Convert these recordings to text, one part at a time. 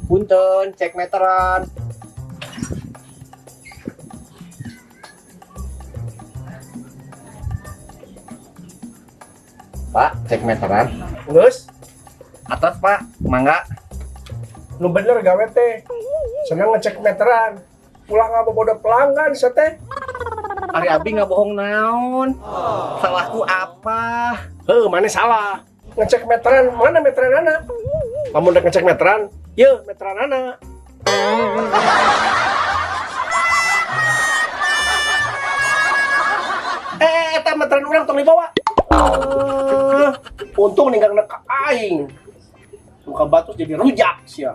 Punten, cek meteran. Pak, cek meteran. Geus, Atas, Pak. Mangga. Nu bener gawe teh. Senang ngecek meteran. Ulah ngabobodo pelanggan sia teh. Ari abi nggak bohong naon. Salahku apa? Heuh, mana salah. Ngecek meteran, mana meteran anak? Lamun rek ngecek meteran, yeuh meteran anak. Eh, eta meteran urang tong dibawa. Eh, untung ninggang ka aing. Muka batu jadi rujak sia.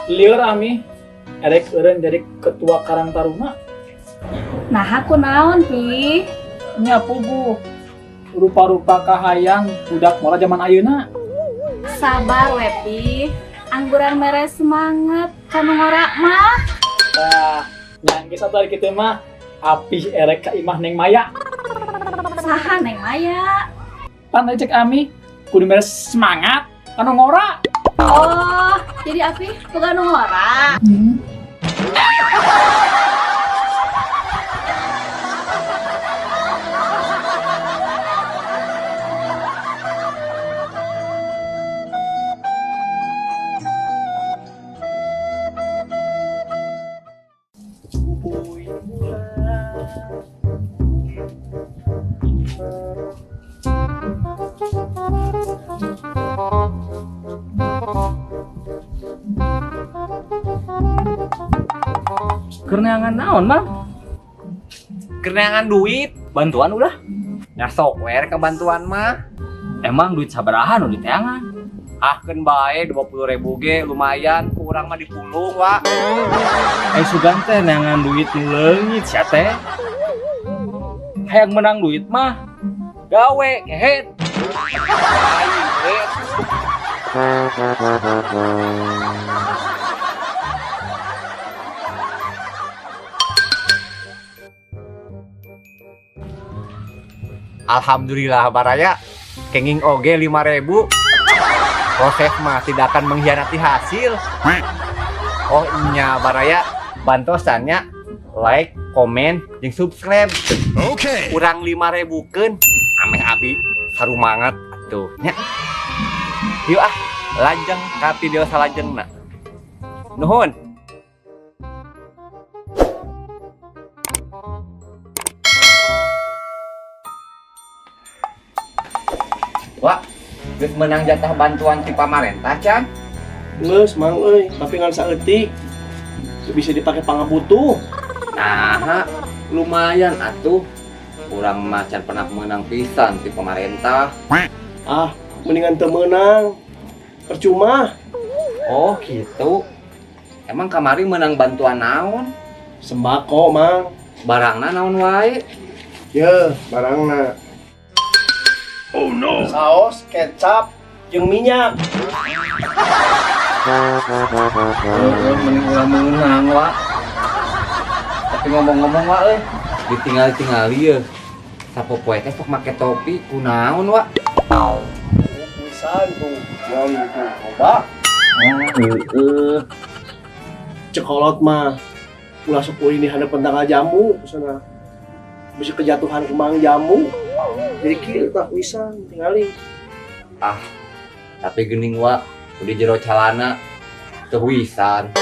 Lieur Ami, erek eureun jadi ketua Karang Taruna. Nah, aku naon, Pi? Nya puguh. Rupa-rupa kahayang budak mola zaman ayeuna. Sabar we, Pi. Angguran mere semangat kanu ngora mah. Nah, yang geus atuh ari kitu mah apih erek ka imah Neng Maya. Saha Neng Maya? Pan tadi cek Ami kudu mere semangat kanu ngora. Oh, jadi Api bukan ngora. Kerneangan naon, Mang? Kerenangan duit. Bantuan ulah. Nyasok we rek bantuan mah. Emang duit sabaraha nu diteangan? Ah, keun bae 20.000 ge lumayan, kurang mah dipulung, Wak. Eh sugan teh neangan duit nu leungit sia teh. Hayang menang duit mah gawe kehet. Aing, eh. Alhamdulillah baraya kenging oge 5.000. Proses mah tidak akan mengkhianati hasil. Oh iya baraya, bantosannya like, komen, jeung subscribe. Oke. Kurang 5.000 keun ameh abi sarumangat atuh nya. Yuk ah, lajeng ka video salajengna. Nuhun. Wah, geus menang jatah bantuan ti pamarentah can? Geus, Mang euy, tapi ngan saeutik. Teu bisa dipake pangabutuh. Nah, lumayan atuh. Urang mah can pernah menang pisan ti pamarentah. Ah, mendingan teu meunang. Percuma. Oh, gitu. Emang kamari menang bantuan naon? Sembako, Mang. Barangna naon wae? Yeuh, barangna. Oh no. Saos, kecap, jeung minyak. Heeh, mending ulah meunang, Wak. Tapi ngomong-ngomong, Wak euy, ditinggal-tingali ye. Sapopoe teh sok make topi kunaon, Wak? Oh, pisan tuh. Naon gitu. Loba. Heeh. Cekolot mah ulah sok ulin di hadeupeun tanggal jamu cenah. Bisa kejatuhan kembang jamu. Jadi kieu tah pisan tingali. Ah, tapi geuning, Wak, di jero calana teu wisan.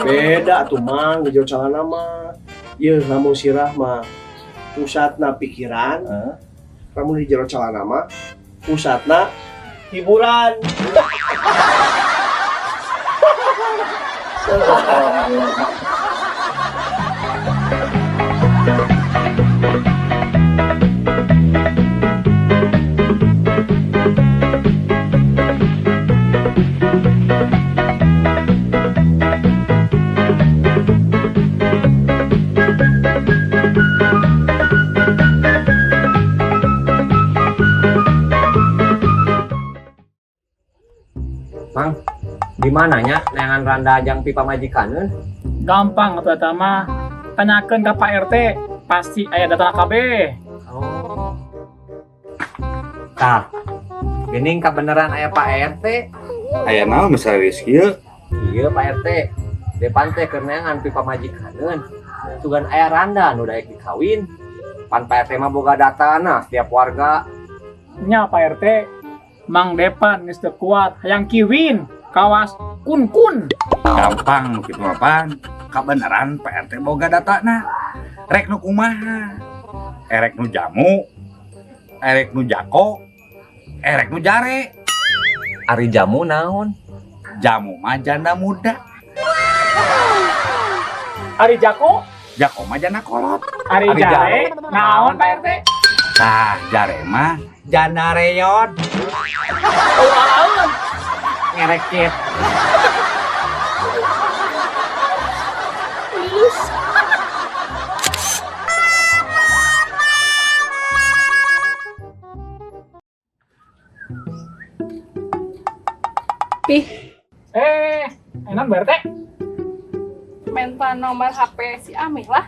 Beda atuh Mang di jero calana mah. Yeuh lamun sirah mah pusatna pikiran. Heeh. Lamun di jero calana mah pusatna hiburan. Mang, di mananya neangan randa jang pipamajikaneun? Gampang atuh eta mah. Tanyakeun ka Pak RT, pasti aya data kabeh. Oh. Tah, geuning kabeneran aya Pak RT. Aya naon misalnya kieu? Iya Pak RT. Depan teh keur neangan pipamajikaneun. Sugan aya randa nu daek dikawin. Pan Pak RT mah boga datana setiap warga. Nya Pak RT, Mang Depan geus teu kuat hayang kiwin kawas kun-kun. Gampang nu kitu mah pan. Kabeneran Pak RT boga datana. Rek nu kumaha? Erek nu jamu, erek nu jako, erek nu jare. Ari jamu naon? Jamu mah janda muda, Ari Jako, jako mah janda kolot. Ari Ari Jare, naon Pak RT? Tah, jare mah janda reyot. Oh, Ngerekit. Pih, Enak Pak RT. minta nomor HP si Amih lah.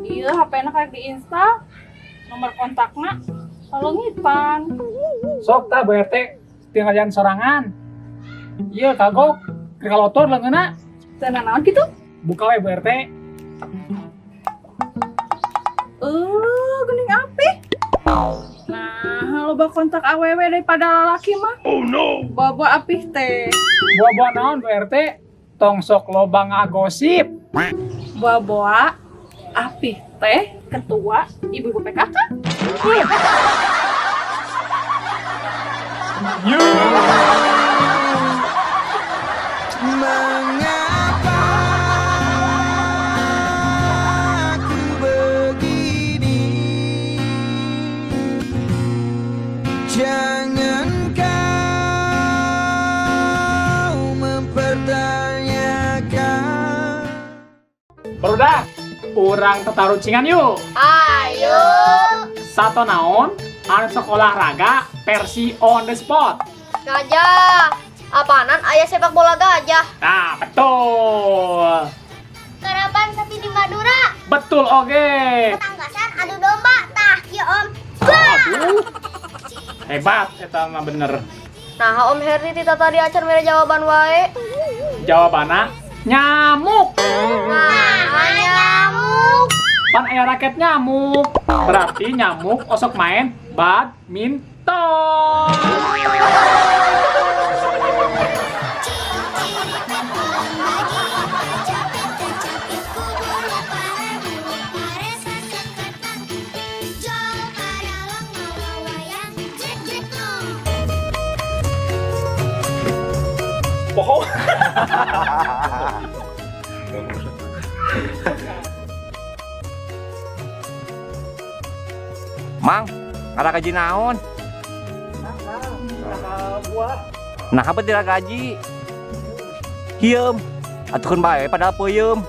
Iya, HP-na kayak diinstal. Nomor kontakna leungitan. Sok tah Bu RT, tinggal jalan sorangan. Iya kagok, keur kalotor leungeunna. Teu naon gitu? Buka we Bu RT. Geuning apih. Nah, loba kontak awewe daripada lalaki mah. Oh no. Bawa apih teh. Boa-boa naon Bu RT? Tong sok loba ngagosip. Bawa apih teh ketua ibu-ibu PKK. Mengapa aku begini? Jangan kau mempertanyakan. Barudak, urang tatarucingan yuk. Ayo. Sato naon, anu sok olahraga versi on the spot. Gajah. Apaanan aya sepak bola gajah. Nah, betul. Karapan sapi di Madura. Betul oge. Tangkasan adu domba. Tah, kieu Om. Aduh. Hebat eta mah bener. Nah, Om Herdi ti tadi acan mere jawaban wae. Jawabanna nyamuk. Nah, nyamuk. Pan aya raket nyamuk. Berarti nyamuk osok main badminton. Bohong. Mang, ngaragaji naon? Nah, apa tidak gaji? Hieum. Atuh keun bae padahal peuyeum.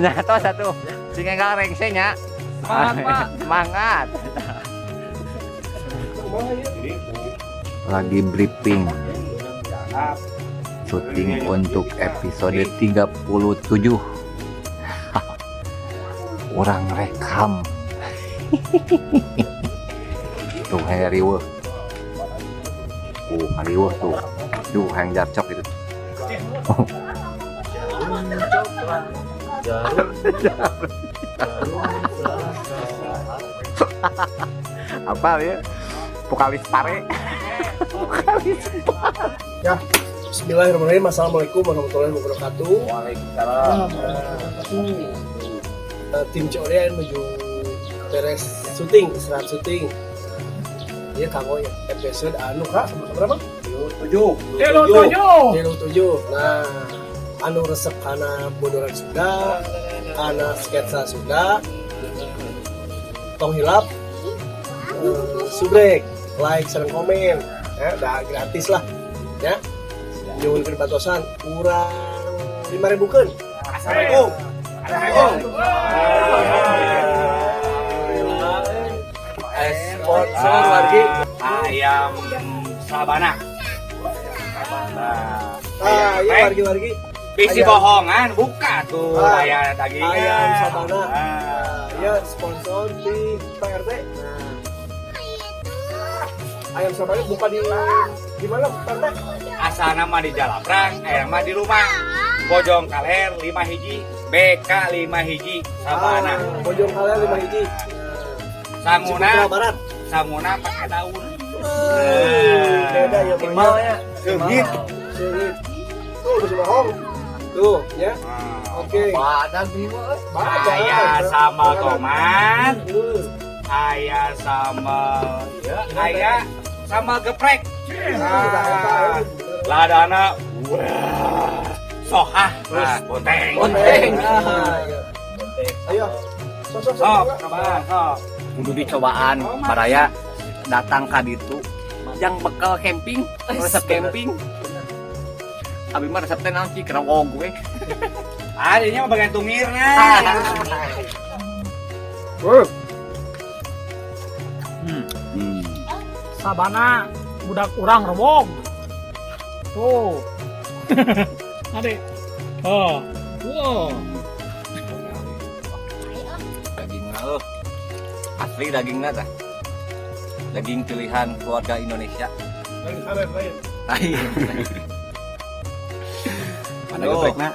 Nah, tos atuh. Sing enggal rengse nya. Semangat, Pak. Semangat. Lagi briefing syuting untuk episode 37. Urang rekam. Tuh hayang riweuh. Riweuh tuh. Duh, hayang jarcok gitu. Apa ya? Vokalis pare. Vokalis pare. Ya, bismillahirrahmanirrahim. Assalamualaikum warahmatullahi wabarakatuh. Waalaikumsalam. Tim COD yang menuju beres syuting, istirahat syuting. Iya kanggo ya episode anu kak sama berapa? 7. 7. 7. Nah, anu resep kana bodoran Sunda, kana sketsa Sunda, tong hilap, subrek, like, sareng komen, ya, udah gratis lah, ya. Nyuhunkeun bantosan kurang 5.000 keun. Assalamualaikum. Assalamualaikum. Sponsor lagi. Ayam. Ayam sabana. Nah, Ah, iya wargi-wargi. bisi Ayam. bohongan buka tuh Ah, aya dagingnya. Ayam sabana. Ah. Nah, ya sponsor di Pak RT. Nah. Ayam sabana buka di mana, Pak RT? Asalna mah di Jalaprang, ayam mah di rumah. Bojong Kaler 5 hiji, BK 5 hiji, sabana. Ah, Bojong Kaler 5 hiji. Sanguna, Ciputra Barat. sanguna pakai daun. Beda ya, Timbal ya. Seungit. Seungit. Tuh, bisa bohong. Tuh, ya. Oke. Badag nih mah. Baca. Aya sambal tomat, Hmm. aya sambal, ya, aya sambal geprek. Nah, ladana, wah, sohah, terus bonteng. Bonteng. Ah, iya. Ayo. Sok sok sok. Sok, kabar, sok. Kudu dicobaan baraya datang ka ditu yang bekal camping, resep camping. Abi mah resep teh naon sih kerewog we. Ah, ini mah bagian tungirna. Sabana budak urang rewog. Tuh. Ade. Oh. Wow. Dagingna eueuh. Asli dagingna tah. Daging pilihan keluarga Indonesia. Lain, lain, lain. Lain. Mana geprekna?